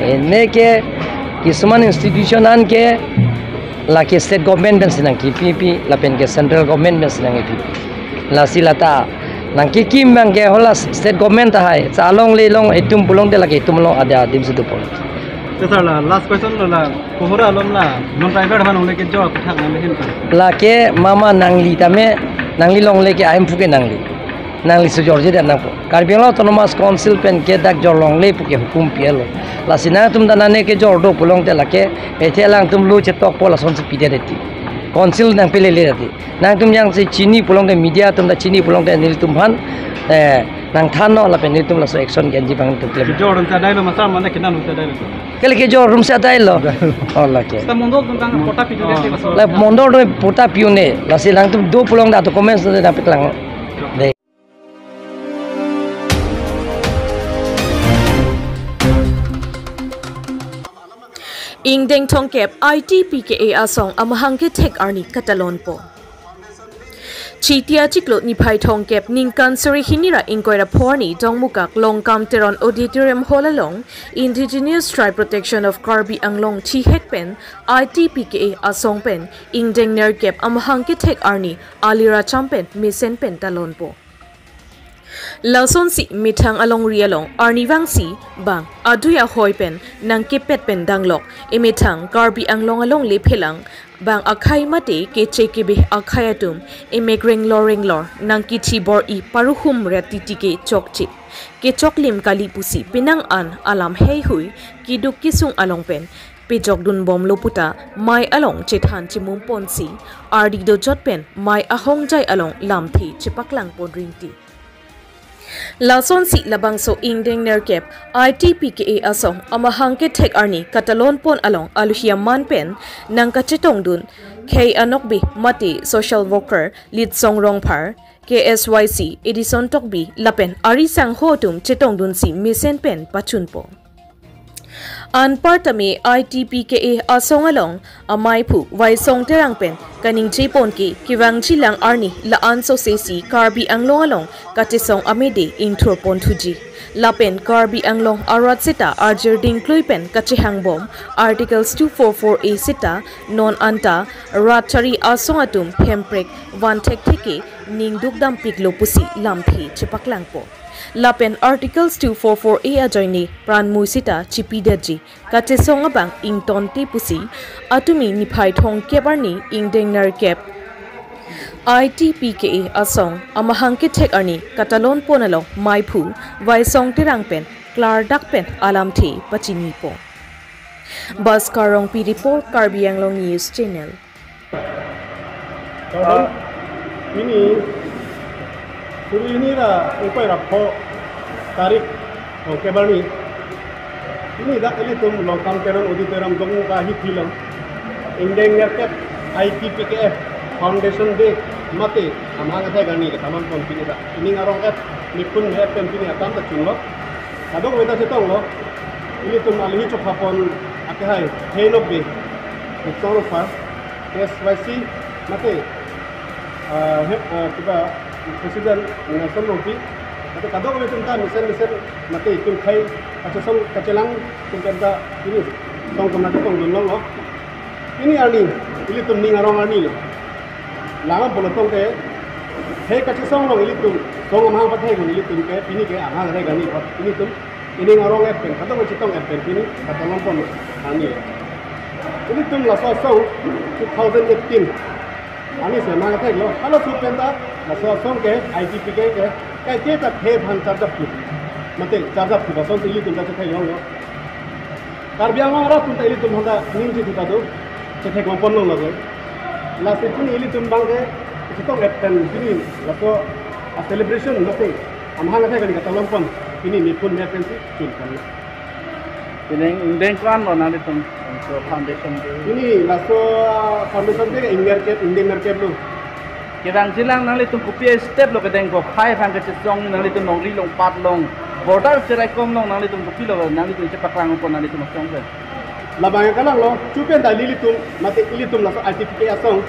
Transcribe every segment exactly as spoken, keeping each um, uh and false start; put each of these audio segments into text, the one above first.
Ene ke kisuman institution an ke lake state government pensi nangkipipi, lapen ke central government pensi nangkipi. Lasi lata Nangkekim abang ke hala state government tahai. Sa alongle along itum pulote lake itum along ada adim situ pulo. Sir, la last question lo, la Kohora along la non driver aphan longle kejor aphuthak nangli hin pa. Lake mama nangli tame, nangli longle ke ahem puke nangli. Nangli sujor je dan nangpo. Karbi Anglong Autonomous Council pen ke dak jor longle puke hukum pielo. Lasi nangtum dan nane kejor do pulote lake, ethe alangtum lo chetokpo lasonsi pide deti. Council nangpelele deti. Nangtum jongsi chini pulote, media atum ta chini pulote nelitum aphan, eh, nangthannon lapen nelitum laso action ke-enji abang nelitum klem. Kejor rumsi adailo masa mane kenan rumsi adailo. Kali kejor rumsi adailo. Oh, lake. Sita mondol atum tang patta pido dei. La mondol atum patta pi-un-e. Lasi nangtum do pulote documents nangpeklang. Dei. Ingdeng thomkep I T P K A asong amahang kethek arni katalonpo. Chiti achiklo niphai thomkep ningkan suri hini ra ingkoi ra pho arni Dongmukak Longkam Teron Auditorium Hall along Indigenous Tribe Protection of Karbi Anglong thihek pen I T P K A asong pen ingdeng nerkep amahang kethek arni alira cham pen mesen pen talonpo. Lasonsi methang alongri along arnivangsi bang adui ahoi pen nangkepet pen danglok emethang Karbi Anglong alongle phelang bang akhei mate keche kebe akhei atum emek renglor renglor nangkithi bor-i paruhum ret titi ke chokche kechoklim kali pusi penang an alam heihui keduk kesung along pen pejokdunbomlo puta mei along chethan chemumponsi ardi dojot pen mei ahongjai along lamthe chepaklangpon rinti. Lasonsi labangso ingdeng nerkep I T P K A asong amahang kethek arni katalonpon along aluhi aman pen nangkachetongdun Khei Anokbe mate social worker Litsong Rongphar, K S Y C Edison Tokbi lapen ari sangho atum chetongdunsi mesen pen pachunpo. Anparta me I T P K A asong along amaiphu Vaisong Terang pen kaningjepon ke kevangjilang arni la-an sosesi Karbi Anglong along kachesong amede ingthurpon thuji. Lapen Karbi Anglong arat seta arjir dingklui pen kachehangbom Articles two four four A seta non anta rat chari asong atum hemprek vanthekthek ke ningduk dampiklo pusi lamthe chepaklangpo. Lapen Articles two four four A ajoine pranmui seta chipidetji kachesong abang ingtonte pusi atumi niphai thomkep arni ingdeng nerkep I T P K A asong amahang kethek arni katalonpon along maiphu Vaisong Terang pen klardak pen alamthe pachinipo. Bhaskar Rongpi report, Karbi Anglong News Channel. Kardom, pini suri hini ra ingkoi ra pho tarik, oh, kebarni. Pini dak ilitum Longkam Teron Auditorium Dongmukak ahithi along ingdeng nerkep I T P K A Foundation Day mate amahang kethek arni katalonpon pini dak. Ining arong et mipun me pen pini atam ta chunlo. Kadokave ta chetonglo. Ilitum aluhi chophapon akehai Khei Anokbe, Litsong Rongphar, K S Y C mate, ah, hep, ah, kiba President Nelson Rongpi, mate kadokave atum ta mesen mesen mate itum khei kachesong kachelang atum pen ta pini song atum nangketongdun longlo. Pini arni ilitum ning arong arni lo. Langdam pulo tangte, khei kachesong along ilitum song amahang pathekdun ilitum ke pini ke amahang kethek arni apot ilitum ining arong et pen, kadokave chetong et pen pini katalonpon arni. Ilitum laso asong two thousand eighteen arni si amahang ketheklo, halaso pen ta laso asong ke I T P K A ke, kaike ta khei aphan charjapthu, mate charjapthu asonsi ilitum ta chetheklonglo. Karbi Anglong arat atum ta ilitum aphan ta ningje thu ta do, chetheklongpon longlo ke. Lasi pini ilitum abang ke chetong et pen pini laso a celebration mate amahang kethek arni katalonpon pini mipun me pensi chunpon. Pini ingdeng ko-an lo nanglitum laso foundation day? Pini laso foundation day ingdeng nerkep, ingdeng nerkep lo. Kevangjilang nanglitum kopi step lo kedengpo, khei aphan kachesong nanglitum longri longpat along, border cheraikom along nanglitum kopilo nanglitum chepaklangpo nanglitum asong pen? Labang ke kalang lo, chu pen ta ilitum mate ilitum laso I T P K A asong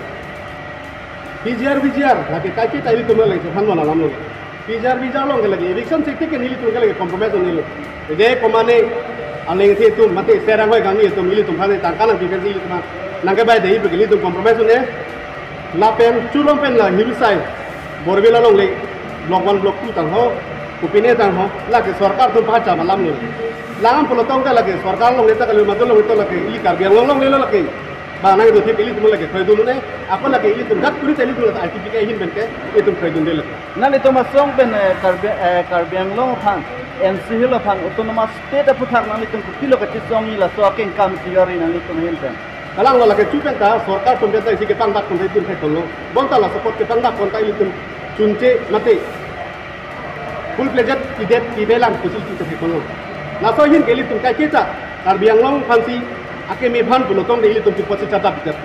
P G R, V G R, lake kaike ta ilitum lake chethanpon alam lo. P G R, V G R along ke lake eviction chiti ke nelitum ke lake compromise un-elo. Je komane aleng the atum mate serang hoi kangni atum ilitum aphan tangka nangpi pensi ilitum nangkebai dei pu ke ilitum compromise un-e. Lapen chulom pen la himsai Borbil alongle Block one, block two tangho, kopine tangho, lake sorkar atum pahacham alam lo. Langam pulotangte lake sorkar along neta kali, madu along neta lake, ili Karbi Anglong along lelo lake. Ba nangdo thip ilitum lake, kroidunde, ako lake ilitum gat kuri te ilitum lake, I T P K ahin pen ke, ilitum kroidunde lake. Nanglitum asong pen, eh, Karbi, eh, Karbi Anglong aphan, N C Hills aphan, Autonomous State aphuthak nanglitum kopilo kachesongji laso akengkam isi gari nanglitum ahin pen. Kalang lo lake chu pen ta, sorkar atum pen ta isi kepangdak pon ta ilitum thekponlo. Bonta laso apot kepangdak pon ta ilitum chunche mate full-fledged idet ibelang pusi ilitum thekponlo. Laso ahin ke ilitum kaiketa Karbi Anglong aphansi akeme aphan pulotangte ilitum chipotsi charjap bitet.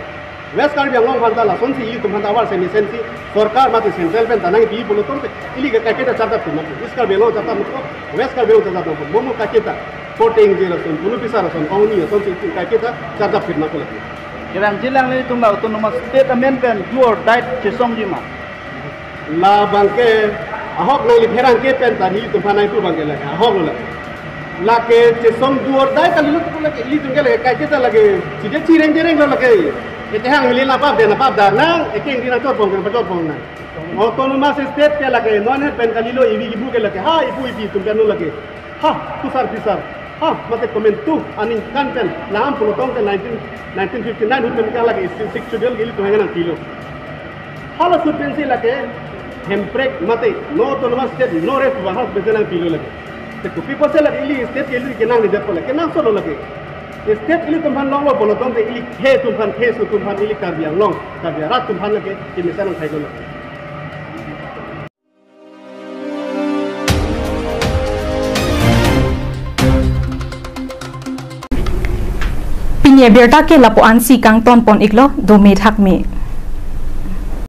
West Karbi Anglong aphan ta lasonsi ilitum aphan ta awarse mesensi sorkar mate central pen ta nangpi pulotangte ili ke kaiketa charjap pin nangpo. East Karbi Anglong charjap nangpo, West Karbi Anglong charjap nangpo. Momo kaiketa Korte Engjin ason, Punu Pisar ason, Kongni asonsi ilitum kaiketa charjap pin nangpo lake. Kerang jilang ilitum la Autonomous State amen pen do or die chesongji ma? Labang ke ahok nangli pherangke pen ta ilitum aphan nangpu abang ke lake ahok lo lake. Lake chesong do or die kalilo lake, ilitum ke lake kaiketa lake chide chireng jereng lo lake. Ete hang hili nangpap de nangpap da nang, ekeng di nangchotpon ke nangpachotpon nang. Autonomous State ke lake non het pen kalilo, ivi ibu ke lake, ha ipu ipi atum pen lo lake. Ha, tusar pisar. Ha, mate komantu aningkan pen, langam pulotangte nineteen, nineteen fifty-nine ahut pen ke lake Sixth Schedule ke ilitum aphan nangpilo. Hala ahut pensi lake hemprek mate no Autonomous State, no rest pu hala ahut pensi nangpilo lake. Te kopi pusi lake ili state ke ili kenangledetpo lake, kenangsot lo lake. State ilitum aphan longlo pulotangte ili khei atum aphan, khei aso atum aphan, ili Karbi Anglong, Karbi arat atum aphan lake kemesen nangthailo lake. Pini abirta ke lapu-ansi kangton pon iklo, dome thakme.